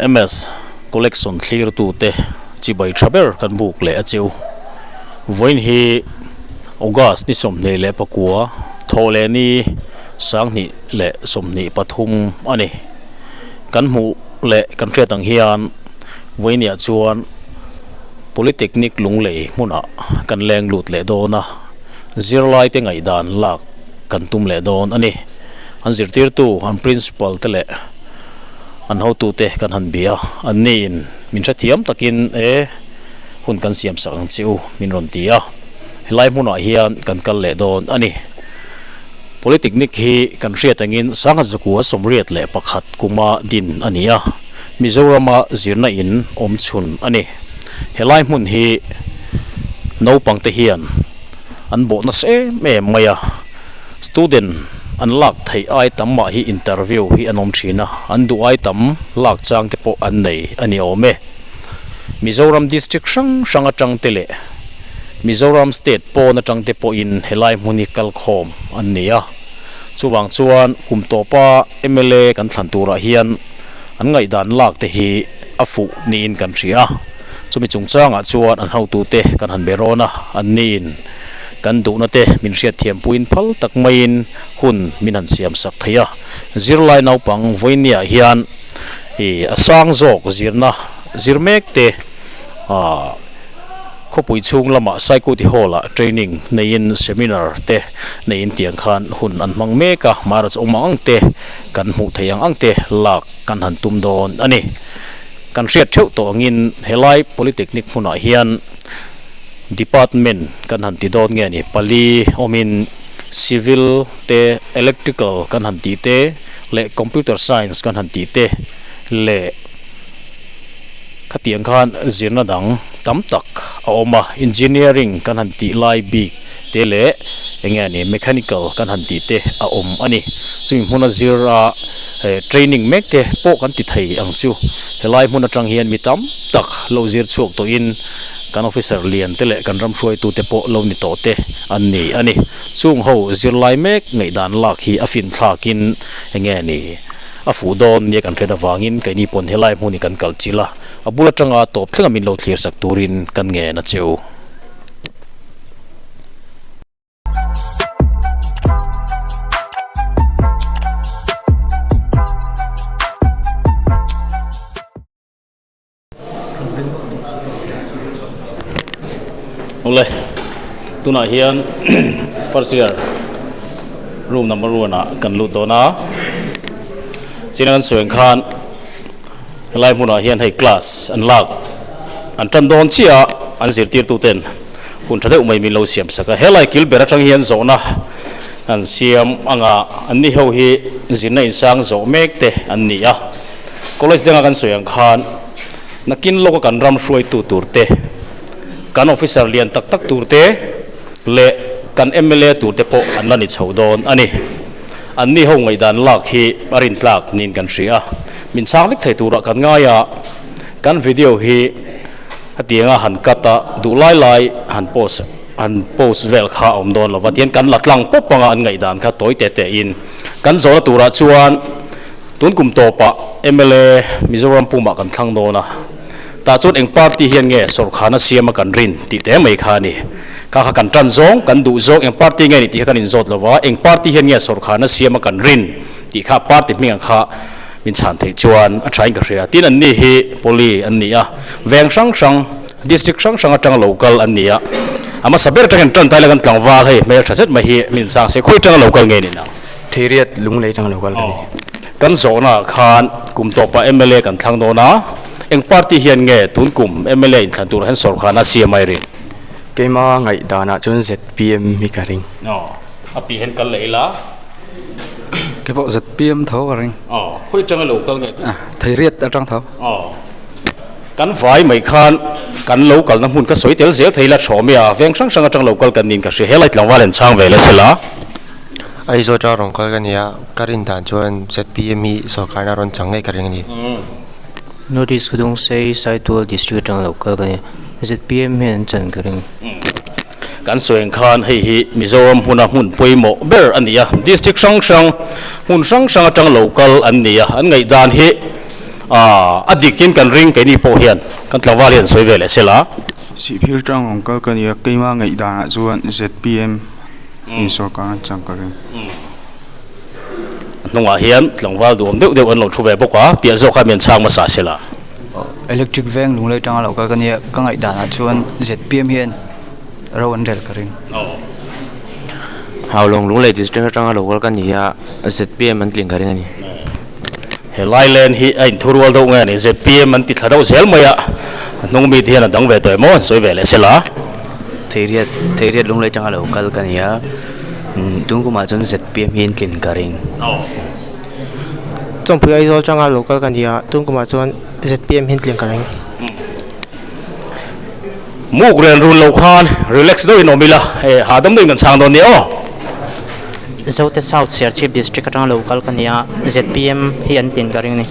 MS Collection thlirtute chibai tha ber kan buk leh a cheu. Vawiin hi August ni 29 thawhleh ni 2023 a ni. Kan hmuh leh kan hriat ang hian vawiiniah chuan Polytechnic Lunglei hmunah kan leng lut leh dawn a, zirlaite ngaihdan lak kan tum leh dawn a ni. An zirtirtu, an principal te leh an hotute kan han bia a, an niin min hrethiam takin e hun kan siam sak ang che u min rawn ti a, helai hmunah hian kan kal leh dawn a ni. Polytechnic hi kan hriat angin Sangha Zakua 81 kuma din a ni a, Mizorama zirna in awm chhun a ni. Helai hmun hi naupangte hian an bawh nasa em em mai a. Student an lak theih ai tam mah hi interview hi an awm thin a, an duh ai tam lak chang te pawh an nei a ni awm e. Mizoram district hrang hrang atang te leh Mizoram state pawn atang te pawhin helai hmun hi kalkhawm an ni a. Chuvang chuan kum tawpa mla kan thlan turah hian an ngaihdan lak te hi a fuh niin kan hria a. Chumi chungchangah chuan an hotute kan han be rawn a, an niin. Kan duhna te min hriatthiam puiin phal tak maiin hun min han siam sak thei a. Zirlai naupang vawinia hian ih a sang zawk zirna zir mek te ah khawpui chhung lamah Saikuti Hall ah training neiin seminar te neiin tiang khan hun an hmang mek a, Maharaj awm ang ang te kan hmuh theih ang ang te lak kan han tum dawn a ni. Kan hriat theuh tawh angin helai Polytechnic hmunah hian Department kan han ti dawn nge ni, pali awmin Civil te, Electrical kan han tih te leh Computer Science kan han tih te leh khatiang khan zirna dang tam tak a awm a, Engineering kan han tih lai bik te leh eng nge ni Mechanical kan han tih te a awm a ni. Chumi hmuna zir a training mek te pawh kan ti thei ang chu. Helai hmun atang hian mi tam tak lo zir chhuak tawhin Kan officer lian te leh kan ram hruaitute pawh lo ni tawh te an ni a ni. Chung ho zirlai mek ngaihdan lak hi a fin thlakin enge ni a fuh dawn nia kan hriat avangin keini pawn helai hmun hi kan kal chilh a, a bul atanga tawp thlenga min lo thlir sak turin kan ngen a cheu. Awle tunah hian first year room number one ah kan lut dawn a china kan sawi ang khan helai hmunah hian hei class an lak an tan dawn chiah a an zirtirtu ten hun tha deuh mai min lo siam sak a helai kil ber atang hian zawhna an siam anga an ni ho hi zirna insang zawh mek te an ni a. College denga kan sawi ang khan nakin lawka kan ram hruaitu tur te, kan officer lian tak tak tur te leh kan mla tur te pawh an la ni chho dawn a ni. Anni ho ngaihdan lak hi a rintlak niin kan hria a, min chhang vek thei turah kan ngai a, kan video hi hetianga han cut a duh lai lai han post han post vel kha a awm dawn lo va, tihian kan la tlang pawp anga an ngaihdan kha tawi te te in kan zawhna turah chuan Tun kum tawpah mla Mizoram pumah kan thlang dawn a, tah chuan eng party hian nge sawrkhana siama kan rin tih te mai kha a ni. Kha kha kan tan zawng, kan duh zawng eng party nge ni tih kha kan inzawt lo va, eng party hian nge sawrkhana siama kan rin tih kha party hming ang kha min chhan theih chuan a thain ka hria. Tin anni hi Poly an ni a, veng hrang hrang, district hrang hrang atanga lo kal an ni a, a hmasa ber atangin tan taila kan tlangval hei hmeltha zet mai hi min chhang se khawi atanga lo kal nge ni nang? Theiriat lunglei tang lo kal ka ni. Kan zawhnaah khan kum tawpah mla kan thlang dawn a, eng party hian nge tun kum mla inthlan turah hian sawrkhana siam ai rin? Keima ngaihdanah chuan zpm hi ka ring. Aw, a pi hian kal leh ila. Kei pawh zpm tho ka ring. Aw, khawi atanga lo kal nge tun? Theiriat atang tho. Aw, kan vai mai khan kan lo kalna hmun ka sawi tel zel thei ila thaw mai a, veng hrang hrang atang lo kal kan niin ka hria. Helai tlangval an chhang ve le sela. Aizawl atanga rawn kal ka ni a, ka rin dan chuan zpm hi sawrkarna rawn chang ngei ka ring a ni. North East Khawdungsei Saitual District atanga lo kal ka ni a, zpm hian an chan ka ring. Kan sawi ang khan hei hi Mizoram hmuna hmun pawimawh ber a ni a, District hrang hrang, hmun hrang hrang atanga lo kal an ni a, an ngaihdan hi. Aaa a dikin kan ring keini pawh hian kan tlangval hian sawi ve leh se la. Sihphir tang rawn kal ka nia, keima ngaih danah chuan zpm in sawrkar an chang ka ring. A hnungah hian tlangval duhawm deuh deuh an lo thu ve bawk a, piah zawk kha mian chhang hmasa se la. Electric veng lunglei tanga lo kal ka nia, ka ngaih danah chuan zpm hian ro an rel ka ring. Haulawng Lunglei District atanga lo kal ka ni a, zpm an tling ka ring a ni. He Lailen hi a inthurual deuh nge a ni, zpm an ti thla deuh zel mai a, a hnung mite hian a dang ve tawh em aw, an sawi ve leh se la. Theiriat, Theiriat Lunglei atanga lo kal ka ni a, tun kumah chuan zpm hi an tlin ka ring. Chawngpui Aizawl atanga lo kal ka ni a, tun kumah chuan zpm hi an tlin ka ring. Muk ren run lo khan relax deuhin awm ila, hei hahdam deuhin kan chhang dawn nia aw. Zote South Serchhip District atanga lo kal ka ni a, zpm hi an tin ka ring a ni.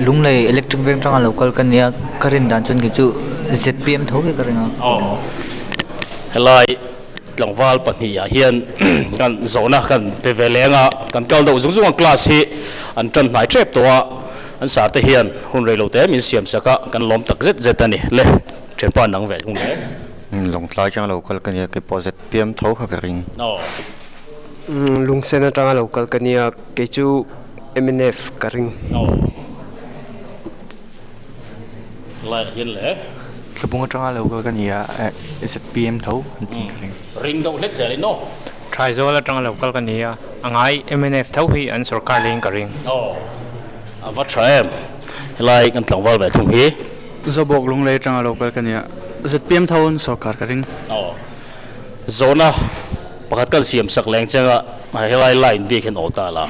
Lunglei Electric Veng atanga lo kal ka ni a, ka rin dan chuan kei chu zpm tho hi ka ring a. Helai tlangval pahnihah hian kan zawhna kan pe ve leng a, kan kal deuh zung zung a, class hi an tan hnai tep tawh a. An sar te hian hun rei lo te min siam sak a, kan lawm tak zet zet a ni. Le, thianpa nang ve thung le. Lawngtlai atanga lo kal ka nia, kei pawh zpm tho kha ka ring. Lungsen atanga lo kal ka nia, kei chu mnf ka ring. Laiah hian le. Thlabung atanga lo kal ka nia, zpm tho an tling ka ring. Ring deuh hlek zel in aw. Thaizawl atanga lo kal ka ni a, a ngai mnf tho hi an sorkar leng ka ring. Aw, a va tha em, helai kan tlangval ve thung hi. Zobawk Lunglei atanga lo kal ka ni a, zpm tho an sorkar ka ring. Aw, zawhna pakhat kan siam sak leng cheng a, helai line bik hian aw ta la.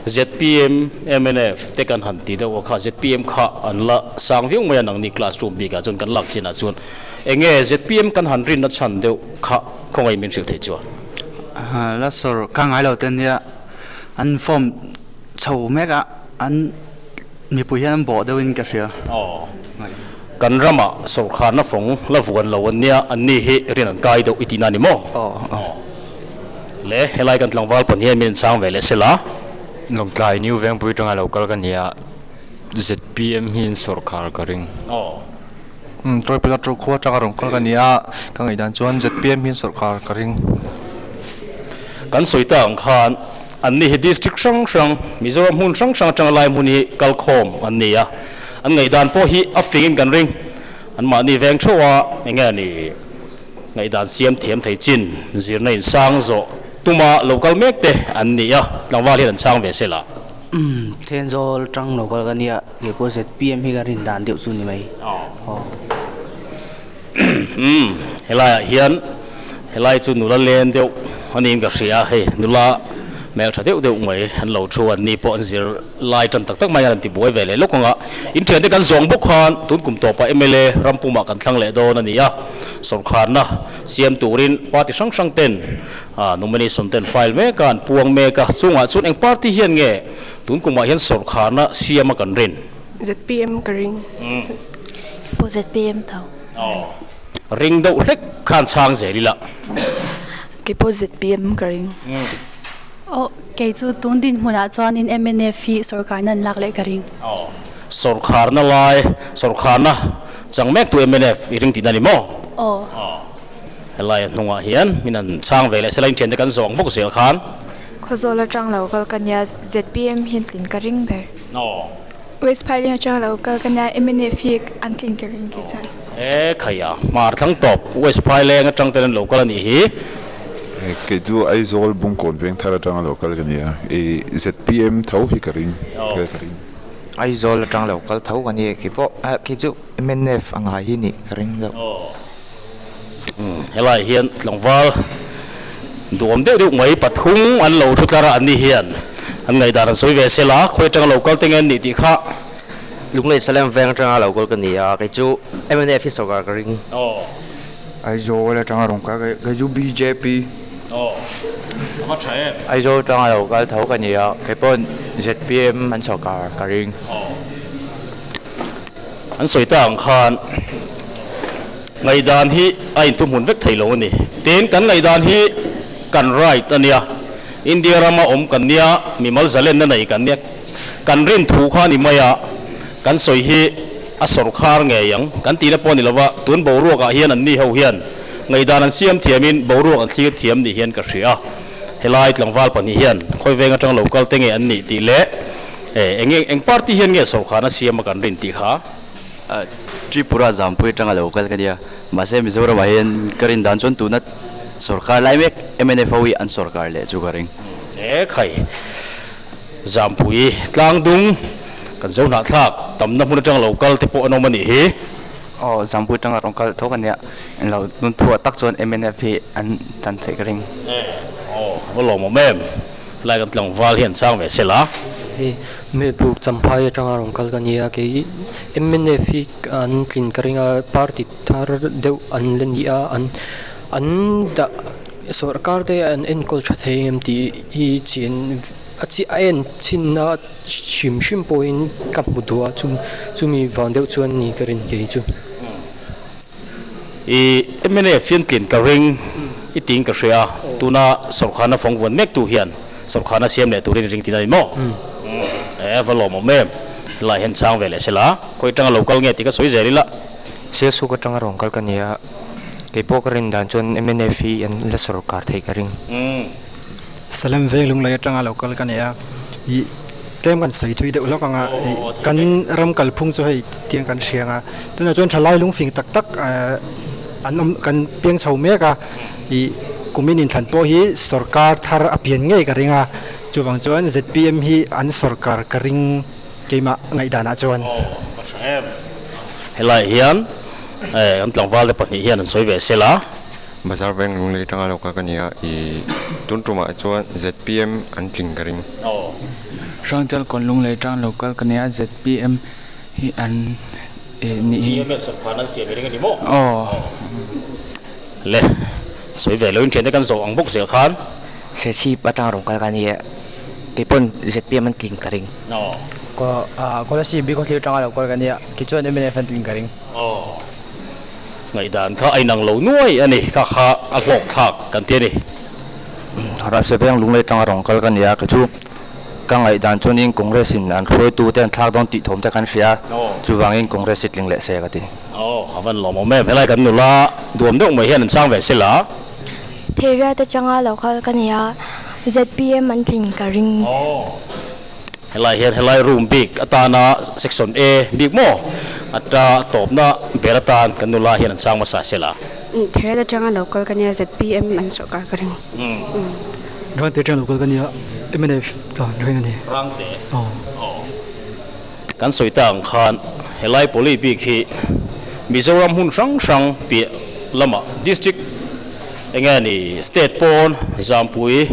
Zpm, mnf te kan han ti deuh a kha, zpm kha an la sang viau mai a nangni classroom bikah chuan kan lak chinah chuan eng nge zpm kan han rinna chhan deuh kha khawngaih min hrilh theih chuan? La sawr ka ngai lo te nia, an form chho mek a, an mipui hian an bawh deuhin ka hria. Aw, kan ramah sawrkharna fawng la vuan lo an nia, anni hi rin an kai deuh i tihna a ni maw? Aw, aw. Le, helai kan tlangval pawn hian min inchhang ve leh se la. Lawngtlai New Vengpui atanga lo kal ka ni a, zpm hi in sawrkhar ka ring. Aw. Umm, Tawipela Ṭu khua atanga rawn kal ka ni a, ka ngaihdan chuan zpm hi in sawrkhar ka ring. Kan sawi ta ang khan anni hi district hrang hrang, Mizoram hmun hrang hrang atanga lai hmun hi kal khawm an ni a, an ngaihdan pawh hi a fingin kan ring. Anmahni veng theuh a, enge a ni? Ngaihdan siam thiam thei chin zirna in sang zawh tuma lo kal mek te an ni a, tlangval hian an chhang ve se la. Umm, Thenzawl tang lo kal ka nia, kei pawh zpm hi ka rin dan deuh chu ni mai. Aw. Umm, helaiah hian helai chu nula len deuh a niin ka hria, hei nula hmeltha deuh deuh mai an lo thu an ni pawh an zir lai tan tak tak mai an ti buai ve leh lawk ang a, in thiante kan zawng bawk khan tun kum tawpah mla rampumah kan thlang leh dawn a ni a, sawrkharna siam turin party hrang hrang ten nomination ten file mek a, an puang mek a, chungah chuan eng party hian nge tun kumah hian sawrkharna siam a kan rin? Zpm ka ring. Pawh zpm tho. Ring deuh hlek khan chhang zel ila. Keipawh zpm ka ring. Aw, kei chu tun dinhmunah chuanin mnf hi sawrkarna an lak leh ka ring. Aw, sawrkarna lai, sawrkarna chang mek tu mnf i ring tihna ni maw? Aw. Aw, helai a hnungah hian min han chhang ve leh sela in thiante kan zawng bawk zel khan. Khawzawl atang lo kal ka nia, zpm hi an tlin ka ring ber. Aw. West Phailing atang lo kal ka nia, mnf hi an tlin ka ring kei chuan. E khaia, hmar thlang tawp West Phaileng atang ten an lo kal a nih hi. Kei chu Aizawl Bungkawn veng thar atanga lo kal ka ni a, i zpm tho hi ka ring, ka ring. Aizawl atang lo kal tho ka ni kei pawh, kei chu mnf a ngai hi nih ka ring deuh. Helai hian tlangval duhawm deuh deuh mai pathum an lo thu tlar a, anni hian an ngaihdan an sawi ve sel a, khawi atanga lo kal te nge an nih tih kha. Lunglei Salem veng atanga lo kal ka ni a, kei chu mnf hi sawrkar ka ring. Aizawl atanga rawn kal kei chu bjp. Aw a va tha em. Aizawl atanga lo kal tho ka ni a, kei paw'n zpm an sawrkar ka ring. Aw an sawi ta ang khan ngaihdan hi a inthumhmun vek thei lo a ni. Tin, kan ngaihdan hi kan right a nia, India rama awm kan nia, mimal zalenna nei kan nia. Kan rin thu kha ni mai a, kan sawi hi a sawrkhar ngei ang kan tihna pawh a ni lo va, tun boruakah hian anni ho hian ngaihdan an siam thiamin boruak an thlir thiam ni hian ka hria. Helai tlangval pahnih hian khawi veng atang lo kal te nge an nih tih leh eng eng party hian nge sawrkharna siam a kan rin tih kha. Tripura Zampui atanga lo kal ka nia, mahse Mizoramah hian ka rin dan chuan tuna sawrkar lai mek mnf ho hi an sawrkar leh chu ka ring. E khai, Zampui tlangdung kan zo hnahthlak tamna hmun atanga lo kal te pawh an awm a nih hi. Aw, Zampui atanga rawn kal tho ka nia, englo nun thuah tak chuan mnf hi an tan theih ka ring. E, aw, va lawmawm em, helai kan tlangval hian chang ve sela. Hei Melbuk Champhai atanga rawn kal ka nia, kei mnf hi an tlin ka ring a, party thar deuh an la ni a, an an dah sawrkar te an enkawl tha thei em tih hi chian a chi a en chhinna hrim hrim pawhin ka hmu duh a chu chumi vang deuh chuan ni ka rin kei chu. I mnf hian tlin ka ring i tiin ka hria tuna sawrkharna fawng vuan mek tu hian. Sawrkharna siam leh turin ring tin a ni maw? E va lawmawm em? Helai hian chang ve leh se la, khawi atanga lo kal nge tih ka sawi zel ila. Sialsuk atanga rawn kal ka ni a, kei pawh ka rin dan chuan mnf hi an la sawrkar thei ka ring. Salem veng lunglei atanga lo kal ka ni a, ih tlem kan sawi thui deuh hlawk ang a, ih kan ram kalphung chu hei tiang kan hria ang a, tunah chuan thalai lungfing tak tak an awm kan piang chho mek a. Ih kumin inthlan pawh hi sorkar thar a pian ngei ka ring a, chuvang chuan zpm hi an sorkar ka ring keimah ngaihdanah chuan. Aw ka tha em. Helai hian eh an tlangval te pahnih hian an sawi ve sel a. Bazar veng lunglei atanga lo kal ka ni a, ih tun tumah chuan zpm an tling ka ring. Aw. Hrangchal kawn lunglei atanga lo kal ka ni a, zpm hi an eh nih hi. Zpm hian sorkar an siam i ring a ni maw? Aw. Le, sawi ve loin thiante kan zawh ang bawk zel khan. Serchhip atanga rawn kal ka ni e, keipawn zpm an tling ka ring. Aw. Kolasib bik khawthlir atanga lo kal ka ni a, keichuan mnf an tling ka ring. Aw. Ngaihdan kha a inang lo nuai a ni, kha kha a hlawk thlak kan ti a ni. Rase veng lunglei atanga rawn kal ka ni a, keichu ka ngaihdan chuanin Congress in an hruaitu te an thlak dawn tih thawm te kan hria a, chuvangin Congress hi tling leh se ka ti. Aw, a van lawmawm em. Helai kan nula duam deuh mai hian an chang ve sel a. Theiriat atanga lo kal ka ni a, zpm an tling ka ring. Aw, helai hian helai room bik atana section A bik maw ata tawpna ber atan kan nula hian an chang hmasa sel a. Theiriat atanga lo kal ka ni a, zpm an sawrkar ka ring. Rangte atanga lo kal ka ni a, mnf an ring a ni. Rangte? Aw. Kan sawi ta ang khan helai pawli bik hi Mizoram hmun hrang hrang piah lamah district eng nge ni state pawn Zampui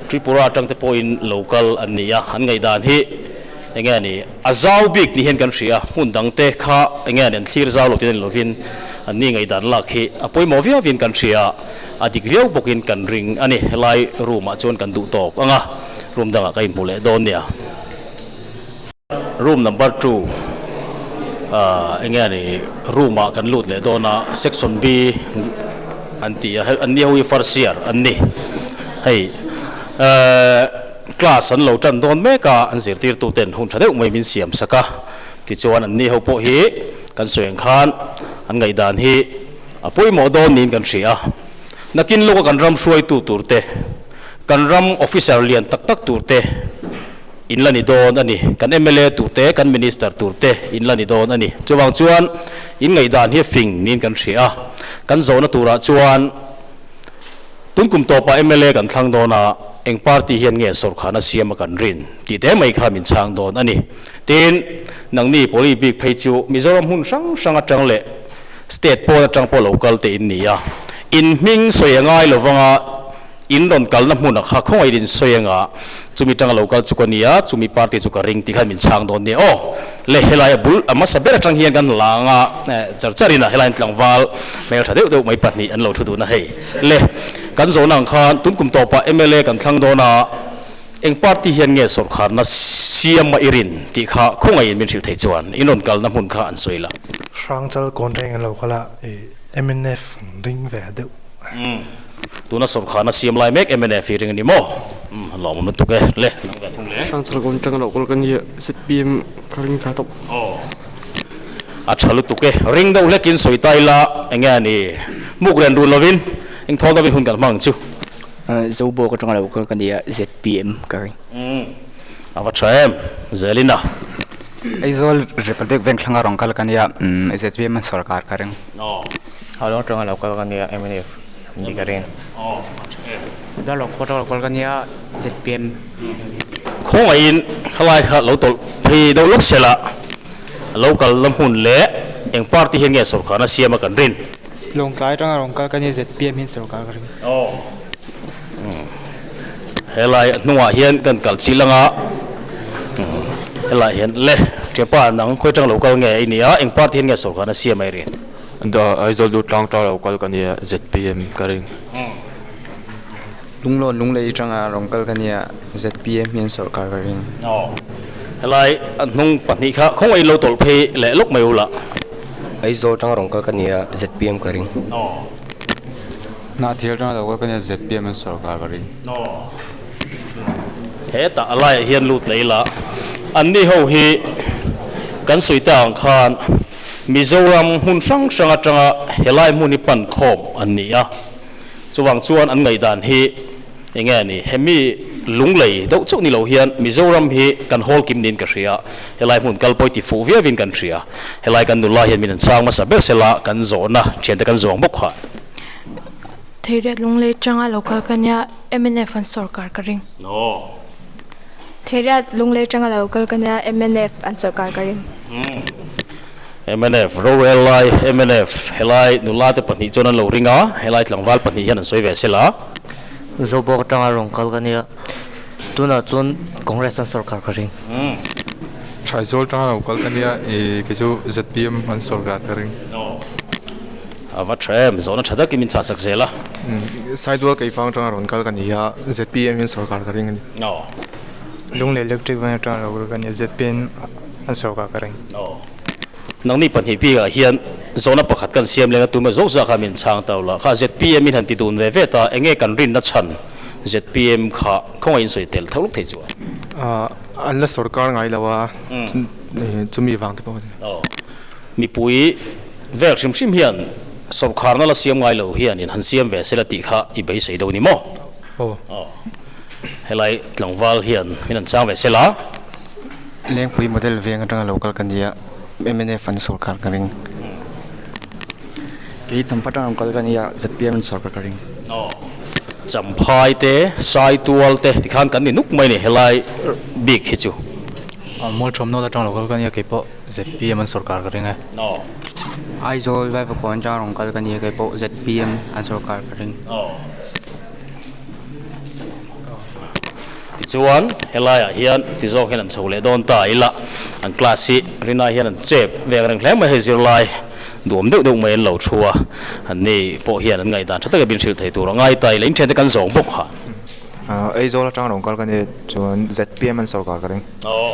Tripura atang te pawhin lo kal an ni a, an ngaihdan hi eng nge ni a zau bik ni hian kan hria, hmun dang te kha eng nge ni an thlir zau lo tin a ni lovin an ni ngaihdan lak hi a pawimawh viauin kan hria, a dik viau bawkin kan ring a ni. Helai room ah chuan kan duh tawk ang a, room dangah ka inhmu leh dawn nia. Room number 2 ah eng nge ni room ah kan lut leh dawn a section B an tih a an ni ho hi first year an ni hei ehh class an lo tan dawn mek a an zirtirtu ten hun tha deuh mai min siam sak a tichuan an ni ho pawh hi kan sawi ang khan an ngaihdan hi a pawimawh dawn niin kan hria a nakin lawka kan ram hruaitu tur te kan ram officer lian tak tak tur te. In la ni dawn a ni. Kan mla tur te, kan minister tur te in la ni dawn a ni. Chuvang chuan in ngaihdan hi fing niin kan hria a. Kan zawhna turah chuan tun kum tawpah mla kan thlang dawn a, eng party hian nge sawrkhana siam a kan rin tih te mai kha min chhang dawn a ni. Tin, nangni pawli bik phei chu Mizoram hmun hrang hrang atang leh state pawn atang pawh lo kal te in ni a. In hming sawi a ngai lovanga In rawn kalna hmunah kha khawngaih in sawi anga chumi tanga lo kal chu ka nia, chumi party chu ka ring tih khan min chhang dawn nia aw. Le helai a bul a hmasa ber atang hian kan la anga char char in a helai in tlangval hmel tha deuh deuh mai pahnih an lo thu dun a hei. Le kan zawhna ang khan tun kum tawpah mla kan thlang dawn a, eng party hian nge sawrkharna siam a i rin tih kha khawngaih in min hrilh thei chuan in rawn kalna hmun kha an sawi la. Hrangchal kawn reng an lo kal a, mnf an ring ve deuh. Tuna sawrkhana siam lai mek mnf hi ring a ni maw? Umm lawmawm lutuk e. Le, nang ve thung le. Hrangchal kawn atanga loh kal ka nia, zpm ka ring ve tawp. Aw. A tha lutuk e. Ring deuh hlekin sawi ta ila enge a ni? Muk ren run lovin eng thawl deuhin hun kan hmang ang chu. Zobawk atanga loh kal ka nia, zpm ka ring. Umm. A va tha em? Zelina. Aizawl Republic Bank thlanga rawn kal ka nia, zpm an sawrkar ka ring. Aw. Halong atanga lo kal ka nia, mnf ni ka ring. Aw, a tha em? Darlawk khua atanga lo kal ka nia, zpm. Khawngaihin khalai kha lo tawlh phei deuh lawk sela, lo kalna hmun leh eng party hian nge sawrkarna siama kan rin? Lawngtlai atanga rawn kal ka nia, zpm hian sawrkar ka ring. Aw. Helai hnungah hian kan kal chil anga helai hian le Chepa nang khawi tang lo kal nge i nia eng party hian nge sawrkar a siam a i rin? Aizawl lut tlang tang lo kal ka nia zpm ka ring. Lunglawn lunglei tanga rawn kal ka nia zpm hian sawrkar ka ring. Helai a hnung pahnih kha khawngaih lo tawlh phei leh lawk mai ula. Aizawl tanga rawn kal ka nia zpm ka ring. Hna thil atanga lo kal ka nia zpm an sawrkar ka ring. Hetah a laiah hian lut leh ila anni ho hi kan sawi ta ang khan Mizoram hmun hrang hrang atanga helai hmun hi pan khawm an ni a, chuvang chuan an ngaihdan hi enge a ni? Hemi lunglei deuh chauh ni lo hian Mizoram hi kan hawl kim niin ka hria, helai hmun kal pawi ti fuh viauin kan hria, helai kan nula hian min an chang hmasa ber sela kan zawhna thiante kan zawng bawk kha. Theiriat Lunglei atanga lo kal ka nia, mnf an sawrkar ka ring. Theiriat Lunglei atanga lo kal ka nia, mnf an sawrkar ka ring. Mnf rorel lai, mnf helai nula te pahnih chuan an lo ring a, helai tlangval pahnih hian an sawi ve sela. Zobawk atanga rawn kal ka nia, tunah chuan Congress an sawrkar ka ring. Thaizawl atanga lo kal ka nia, kei chu zpm an sawrkar ka ring. A va tha em, zawhna tha takin min chahsak zel a. Saidual Keifang atanga rawn kal ka ni a, zpm in sawrkar ka ring a ni. Aw. Lunglei Electric Van atanga lo kal ka ni a, zpm an sawrkar ka ring. Aw. Nangni pahnih bikah hian zawhna pakhat kan siam leng a, tuma zawk zawk kha min chhang ta ula, kha zpm in han ti dun ve ve ta, enge kan rinna chhan zpm kha khawngaih in sawi tel theuh lawk thei chuan? An la sawrkar ngai lo a, chumi vang te pawh a ni. Aw. Mipui vel hrim hrim hian sawrkharna la siam ngai lo hianin han siam ve sela tih kha i beisei deuh ni maw? Aw. Aw. Helai tlangval hian min han chang ve sela. Lengpui model veng atanga lo kal ka nia, mnf an sawrkar ka ring. Kei Champhai atanga lo kal ka nia, zpm an sawrkar ka ring. Aw. Champhai te, Saitual te tikhan kan ni nuk mai ni helai bik hi chu. Mualṭhuam nawt atanga lo kal ka nia keipawh. Zpm an sawrkar ka ring e. Aw. Aizawl Vaivakawn atanga rawn kal ka nia kei pawh zpm an sawrkar ka ring. Aw. Tichuan helaiah hian ti zawk hian an chho leh dawn ta ila an class hi rinai hian an chep vek reng hle mai hei zirlai duam deuh deuh mai an lo thu a an ni pawh hian an ngaihdan tha taka bin hrilh thei tur a ngai ta ila inthiante kan zawng bawk kha. Aizawl atanga rawn kal ka nia chuan zpm an sawrkar ka ring. Aw.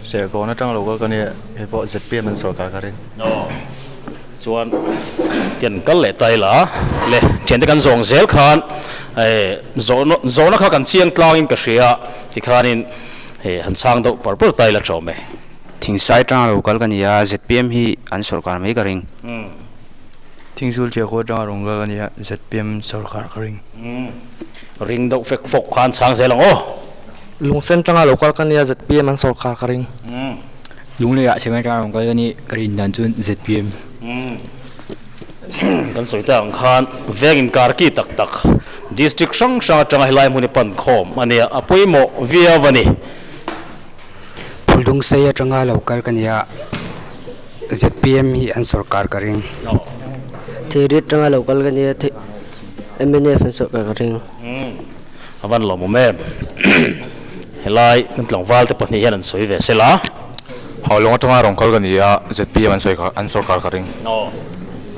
Serkawn atang lo kal ka nia, hei pawh zpm an sawrkar ka ring. Aw. Chuan tian kal leh ta ila le thiante kan zawng zel khan eh zawhna zawhna kha kan chiang tlangin ka hria tikhanin hei han chhang deuh par par ta ila tawm e. Thingsai atanga lo kal ka nia, zpm hi an sawrkar mai ka ring. Thingzul Chiakhua atanga rawn kal ka nia, zpm sawrkar ka ring. Ring deuh fek fawk khan chhang zel ang aw. Lungsen tanga lo kal ka nia zpm an sawrkar ka ring. Lunglei ah Chhemai tanga rawn kal ka ni ka rin dan chuan zpm. Kan sawi ta ang khan veng inkar ki tak tak district hrang hrang atanga helai hmun hi pan khawm a nia a pawimawh viau a ni. Phulungsei atanga lo kal ka nia zpm hi an sawrkar ka ring. Theirit atanga lo kal ka nia mnf an sawrkar ka ring. A van lawmawm em? Helai kan tlangval te pahnih hian an sawi ve sela. Haulawng atanga rawn kal ka ni a, zpm an sawi an sawrkar ka ring.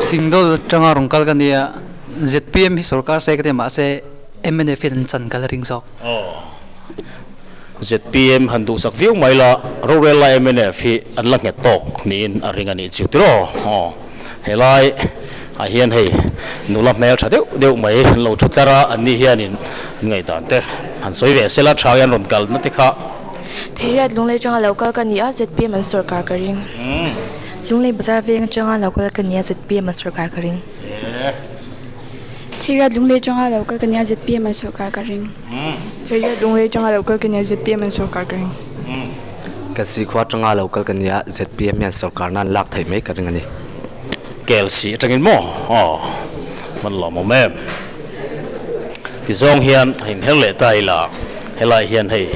Thingdawl atanga rawn kal ka ni a, zpm hi sawrkar se ka ti a mahse mnf hian an chan kal a ring zawk. Zpm han duhsak viau mai la, rorel lai mnf hi an la nghet tawk niin a ring a nih chu tiraw? Helai. Ah hian hei nula hmel tha deuh deuh mai an lo thu tlar a, an ni hianin an ngaihdan te han sawi ve sela tha hian rawn kalna te kha. Theiriat Lunglei atanga lo kal ka ni a, zpm an sawrkar ka ring. Lunglei bazar veng atanga lo kal ka ni a, zpm an sawrkar ka ring. Theiriat Lunglei atanga lo kal ka ni a, zpm an sawrkar ka ring. Theiriat Lunglei atanga lo kal ka ni a, zpm an sawrkar ka ring. Kasi khua atanga lo kal ka ni a, zpm hian sawrkarna an lak theih mai ka ring a ni. Kelsi atangin maw? Aw, hman lawmawm em? Tizawng hian a inher leh ta ila, helai hian hei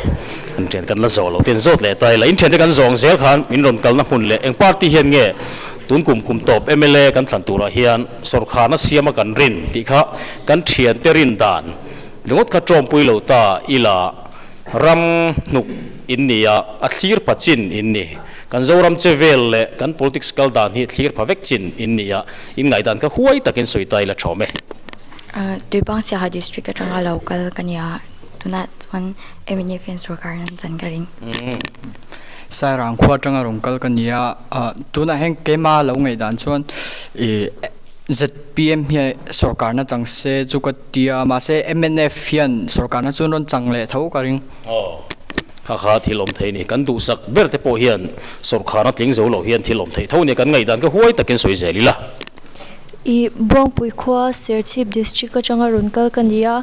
an thian kan la zawh lo te an zawt leh ta ila, in thiante kan zawng zel khan min rawn kalna hmun leh eng party hian nge tun kum kum tawp mla kan thlan turah hian sawrkharna siama kan rin tih kha kan thiante rin dan ringawt kha tawmpui lo ta ila ram hnuk in ni a, a thlir pha chin in ni. Kan Zoram che vel leh kan politics kal dan hi thlir pha vek chin in ni a, in ngaihdan kha huai takin sawi ta ila thawm e. Tuipang Siaha District atanga lo kal ka nia, tunah chuan mnf hian sorkar an chan ka ring. Sairang khua atanga rawn kal ka nia, tunah hian keima lo ngaihdan chuan ih zpm hian sorkarna chang se chu ka tia, mahse mnf hian sorkarna chu an rawn chang leh tho ka ring. Kha kha thil awm thei a ni. Kan duhsak ber te pawh hian sorkarna tling zo lo hian thil awm theih tho a ni. Kan ngaihdan kha huai takin sawi zel ila. I Buangpui khua Serchhip District atanga rawn kal ka ni a,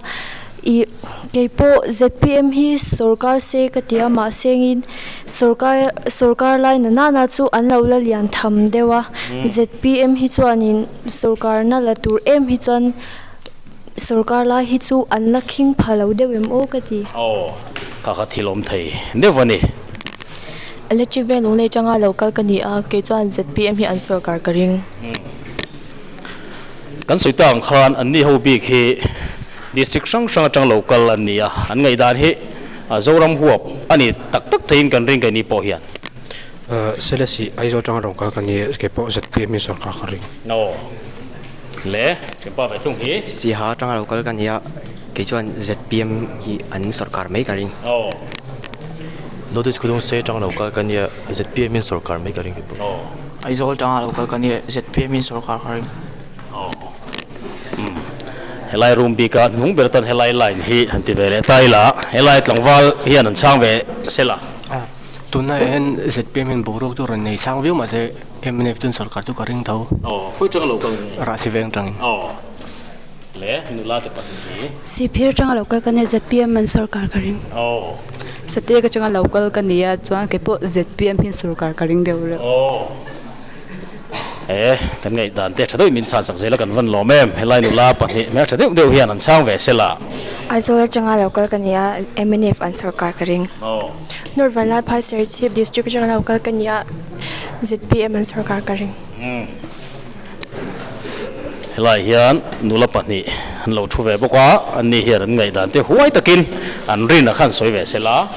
i keipawh zpm hi sorkar se ka ti a, mahse engin sorkar sorkar lai na nana chu an lo la lian tham deuh a, zpm hi chuanin sorkarna la tur em hi chuan sorkar lai hi chu an la khing pha lo deuh em aw ka ti. Aw, kha kha thil awm thei deuh a ni. Electric veng lunglei atanga lo kal ka ni a, kei chuan zpm hi an sorkar ka ring. Kan sawi ta ang khan an ni ho bik hi district hrang hrang atang lo kal an ni a, an ngaihdan hi Zoram huap a ni tak tak theiin kan ring keini pawh hian. Selesih Aizawl atanga rawn kal ka ni a, kei pawh zpm hi sorkar ka ring. Aw le, thianpa ve thung hi. Siaha atanga lo kal ka ni a, kei chuan zpm hi an sorkar mai ka ring. Aw. Notice khulung se atang lo kal ka nia zpm in sorkar mai ka ring kei pawh. Aizawl atanga lo kal ka nia zpm in sorkar ka ring. Umm helai room bik a hnung ber tan helai line hi han ti ve leh ta ila helai tlangval hian an chhang ve sela. Tunah hian zpm hian boruak chu rawn nei sang viau mahse mnf chuan sorkar chu ka ring tho. Aw khawi atanga lo kal nge? Rahsi veng atangin. Aw Le nula te pahnih hi. Sihphir atanga lo kal ka nia zpm an sorkar ka ring. Aw. Satek atanga lo kal ka nia chuan kei pawh zpm hi sorkar ka ring deuh reuh. Aw. E kan ngaihdan te tha deuhin min chhan sak zel a kan van lawm em helai nula pahnih hmel tha deuh deuh hian an chhang ve sela. Aizawl atanga lo kal ka nia mnf an sorkar ka ring. Aw. North Vanlalphai Serchhip District atanga lo kal ka nia zpm an sorkar ka ring. Umm. Helai hian nula pahnih an lo thu ve bawk a, anni hian an ngaihdan te huai takin an rin a khan sawi ve se la.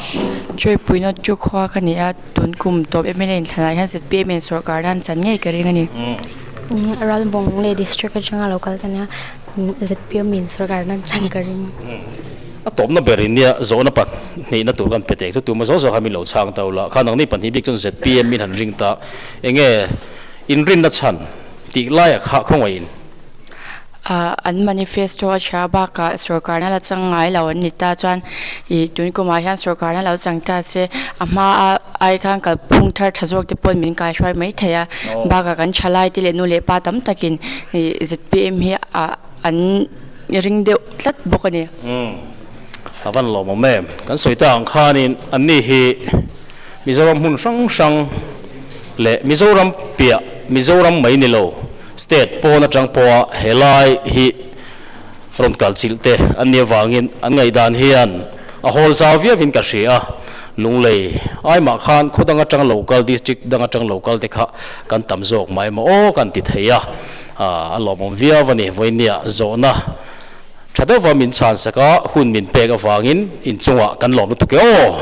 Chawipuina chu khua ka ni a, tun kum tawp mla inthlanah hian zpm in sorkar nan chan ngei ka ring a ni. Ralbawng leh district atanga lo kal ka nia, zpm in sorkar nan chan ka ring. A tawpna ber in nia zawhna pahnihna tur kan pe tek chu tuma zawh zawh kha min lo chhang ta ula, kha nangni pahnih bik chuan zpm in han ring ta, enge Inrinna chhan tih laia kha khawngaihin. An manifesto a chhia bakah sorkarna la chang ngai lo an ni ta chuan ih tun kumah hian sorkarna lo chang ta che a hma a ai khan kalphung thar tha zawk te pawhin min kaihruai mai thei a bakah kan thalai te leh nu leh pa tam takin ih zpm hi ah an ring deuh tlat bawk a ni. Umm a van lawmawm em kan sawi ta ang khanin anni hi. Mizoram hmun hrang hrang leh Mizoram piah Mizoram mai ni lo state pawn atang pawha helai hi rawn kal chilh te an nih avangin an ngaihdan hian a hawl zau viauin ka hria a, Lunglei ai mah khan khaw dang atang lo kal district dang atang lo kal te kha kan tam zawk mai maw aw kan ti thei a, a lawmawm viau a ni vawinia zawhna tha deuhva min chhansak a hun min pek avangin inchungah kan lawm lutuk e aw.